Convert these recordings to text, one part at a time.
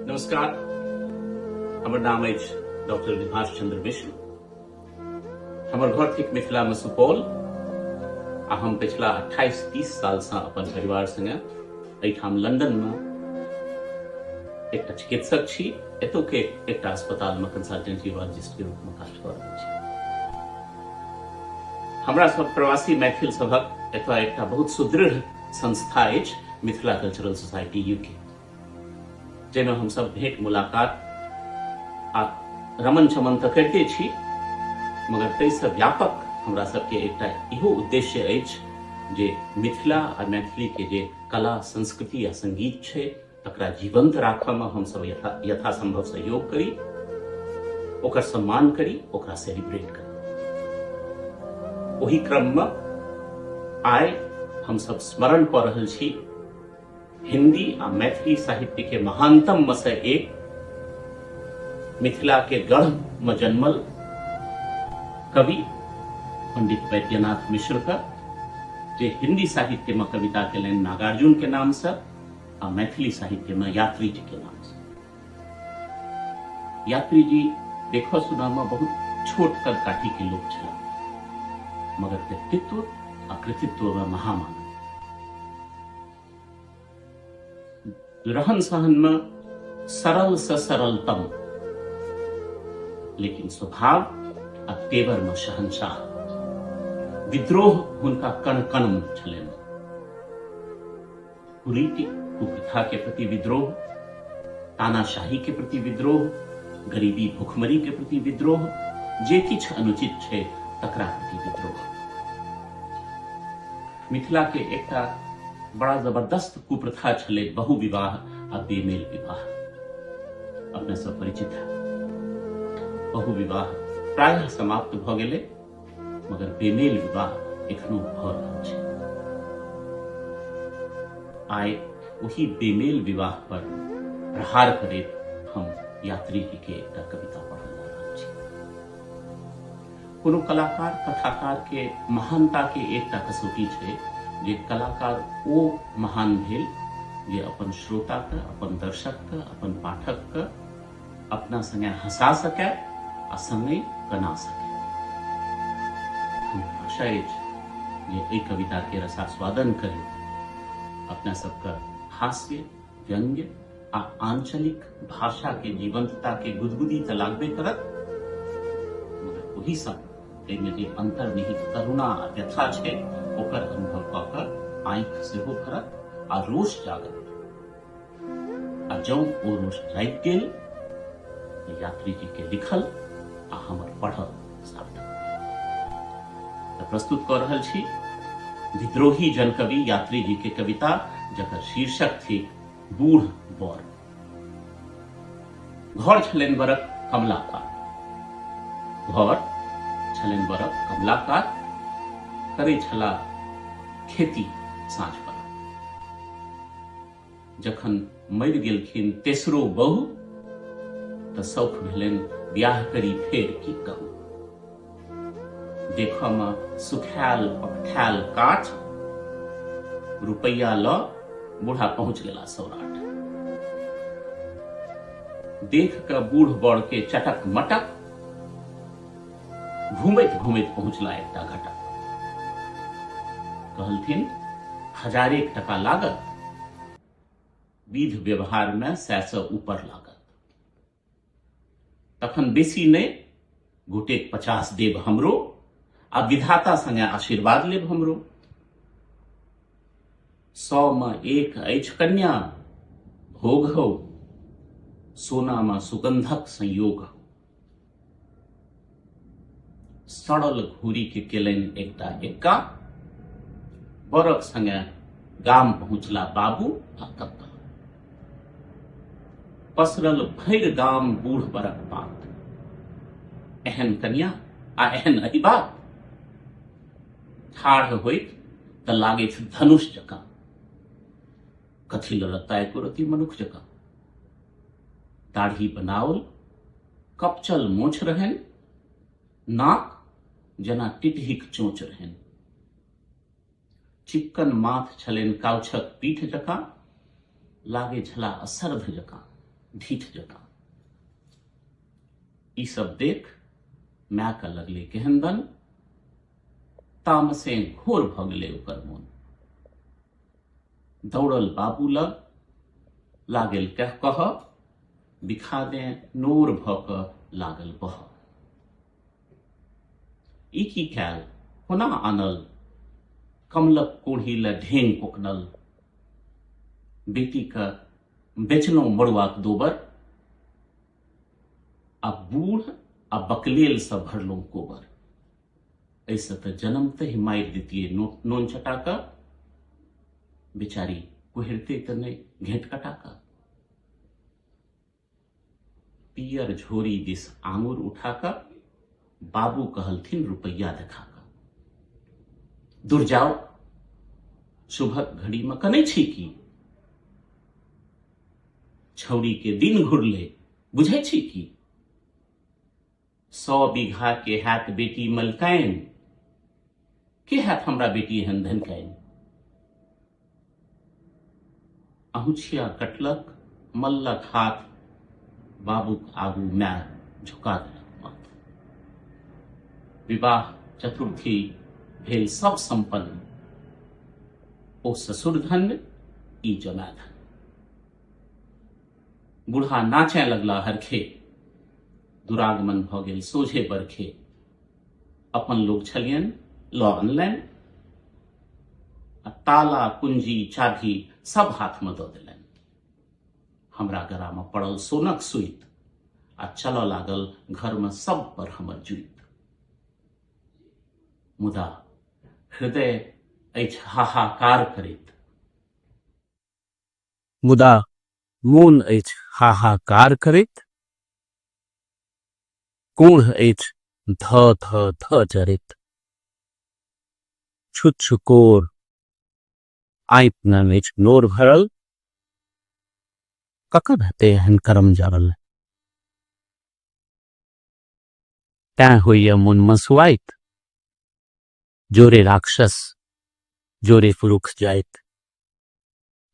नमस्कार, हमर नाम अछि डॉक्टर विभाष चंद्र मिश्र। हमर घर थिक मिथिला में सुपौल आ हम पिछला 28-30 साल से अपन परिवार संगे एहिठाम लंदन में एकटा चिकित्सक छी। एतौ के एकटा अस्पताल में कंसल्टेंट यूरोलॉजिस्ट के रूप में काज कऽ रहल छी। हमरा सब प्रवासी मैथिल सभक एतऽ एकटा बहुत सुदृढ़ संस्था अछि, मिथिला कल्चरल सोसाइटी यूके, जाहिमे हमसब भेंट मुलाकात आ रमन चमन तऽ करिते छी, मगर ताहिसँ व्यापक हमरा सबके एकटा इहो उद्देश्य अछि जे मिथिला आ मैथिली के जे कला, संस्कृति आ संगीत छै तकरा जीवंत राखऽमे हमसब यथासंभव सहयोग करी, ओकर सम्मान करी, ओकरा सेलिब्रेट करी। ओही क्रममे आइ हमसब स्मरण कऽ रहल छी हिंदी आ मैथिली साहित्य के महानतम में से एक, मिथिला के गढ़ में जन्मल कवि पंडित वैद्यनाथ मिश्र का, जे हिंदी साहित्य में कविता केलनि नागार्जुन के नाम से आ मैथिली साहित्य में यात्री जी के नाम से। यात्री जी देखऽ सुनऽ में बहुत छोट कद काठी के लोग छलाह, मगर व्यक्तित्व आ कृतित्व में महामानव। रहन सहन में सरल से सरलतम, लेकिन स्वभाव आ तेवर में शहंशाह। विद्रोह हुनका कण कण में छलनि। कुरीति कुप्रथा के प्रति विद्रोह, तानाशाही के प्रति विद्रोह, गरीबी भुखमरी के प्रति विद्रोह, जे किछु अनुचित छै तकरा प्रति विद्रोह। मिथिला के एकटा बड़ा जबरदस्त कुप्रथा छलै बहुविवाह आ बेमेल विवाह। अपने सब परिचित है। बहुविवाह प्रायः समाप्त भ गेलै, मगर बेमेल विवाह एखनो भ रहल छै। आइ ओही बेमेल विवाह पर प्रहार करैत हम यात्री जी के एकटा कविता पढ़ल जा रहल छी। कोनो कलाकार कथाकार के महानता के एकटा कसौटी छै जे कलाकार ओ महान भेल जे अपन श्रोता के, अपन दर्शक के, अपन पाठक के अपना संगे हंसा सके आ संगे कना सके। हमरा आशा अछि जे एहि कविता के रसास्वादन करैत अपना सबके हास्य, व्यंग्य आ आंचलिक भाषा के जीवंतता के गुदगुदी तऽ लागबे करत, मगर ओही संग एहिमे जे अंतर्निहित करुणा आ व्यथा छै ओकर अनुभव कऽ कऽ आँखि सेहो भरत आ रोष जागत। आ जौं ओ रोष जागि गेल तऽ यात्री जी के लिखल आ हमर पढ़ल सार्थक। तऽ प्रस्तुत कऽ रहल छी विद्रोही जनकवि यात्री जी के कविता, जकर शीर्षक थिक बूढ़ बर। घर छलनि बरक कमला कात, घर छलनि बरक कमला कात, करै छला खेती साँझ पर। जखन मरि गेलखिन तेसरो बहु तऽ शौख भेलनि ब्याह करी फेर की कहू। देखऽ मे सुखायल पकठायल काठ, रुपैया लऽ बूढ़ा पहुंच गेला सौराठ। देख कऽ बूढ़ बड़ के चटक मटक, घूमैत घूमैत पहुंचला एकटा घटक। कहलथिन हजारेक टका लागत, विध व्यवहार में 100 से ऊपर लागत। तखन बेसी नहि, गोटेक 50 देब हमरो आ विधाता संगे आशीर्वाद लेब हमरो। 100 में 1 अछि कन्या भोग हो, सोना में सुगंधक संयोग हो। सड़ल घूरी के केलनि एकटा एक्का, बरक संगे गाम पहुंचला बाबू आ कक्का। पसरल भरि गाम बूढ़ बरक पात, एहन कन्या आ एहन अहिबात। ठाढ़ होइत तऽ लागैत धनुष जकाँ, कथी लड़ता एको रति मनुख जकाँ। दाढ़ी बनाओल, कपचल मोछ रहनि, नाक जेना टिटहीक चोंच रहनि। चिक्कन माथ छलनि काउछक पीठ जकाँ, लागे छला असर्ध जकाँ ढीठ जकाँ। ई सब देख मायके लगलै केहन दन, तामसे घोर भऽ गेलै ओकर मोन। दौड़ल बाबू लग, लागल कह कह, बिखा दे नोर भऽ कऽ लागल बह। ई की कयल, कोना आनल, कमलक कोढ़ी लए ढेंग कोकनल। बेटीके बेचलहुँ मड़ुआक दोबर, आ बूढ़ आ बकलेलसँ भरलहुँ कोबर। एहिसँ तऽ जन्मते ही मारि दितियै नोन चटा कऽ, बेचारी कुहरिते तऽ नहि घेंट कटा कऽ। पियर झोरी दिस आंगुर उठा कऽ बाबू कहलथिन रुपैया देखा कऽ, दूर जाओ, शुभक घड़ी में कनै छी की? छौड़ी के दिन घुरले बुझै छी की? 100 बीघा के हैत बेटी मलकाइन, के हैत हमरा बेटी एहन धनकाइन? अहुछिया कटलक मल्लक हाथ, बाबूक आगू माय झुका देलक माथ। विवाह चतुर्थी भेल सब संपन्न, ओ ससुर धन्य ई जमाय धन्य। बूढ़ा नाचय लगला हरखे, दुरागमन भऽ गेल सोझे बरखे। अपन लोक छलियनि लऽ अनलनि, आ ताला कुंजी चाभी सब हाथमे दऽ देलनि। हमरा गरामे पड़ल सोनक सुइत, आ चलऽ लागल घरमे सब पर हमर जुइत। मुदा हृदय अछि हाहाकार करैत, मुदा मोन अछि हाहाकार करैत, कोढ़ अछि ध ध ध जरैत। छुच्छ कोर आँखि मे अछि नोर भरल, ककर हेतै एहन करम जरल। तैं होइए मोन मसुआइत, जोरे राक्षस जोरे पुरुख जाइत।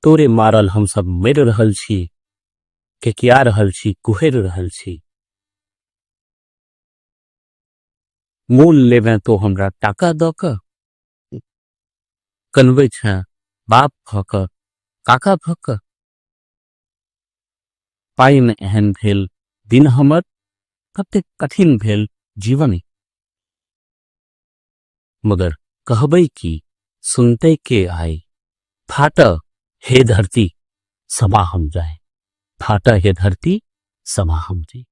तोरे मारल हम सब मरि रहल छी, केकिया रहल छी, कुहरि रहल छी। मोल लेबें तो हमरा टाका दऽ कऽ, कनबै छें बाप भऽ कऽ काका भऽ कऽ। पानि एहन भेल दिन हमर, कतेक कठिन भेल जीवन। मगर कहबै की सुनते के आए, फाट हे धरती समा हम जाए, फाट हे धरती समा हम जाए।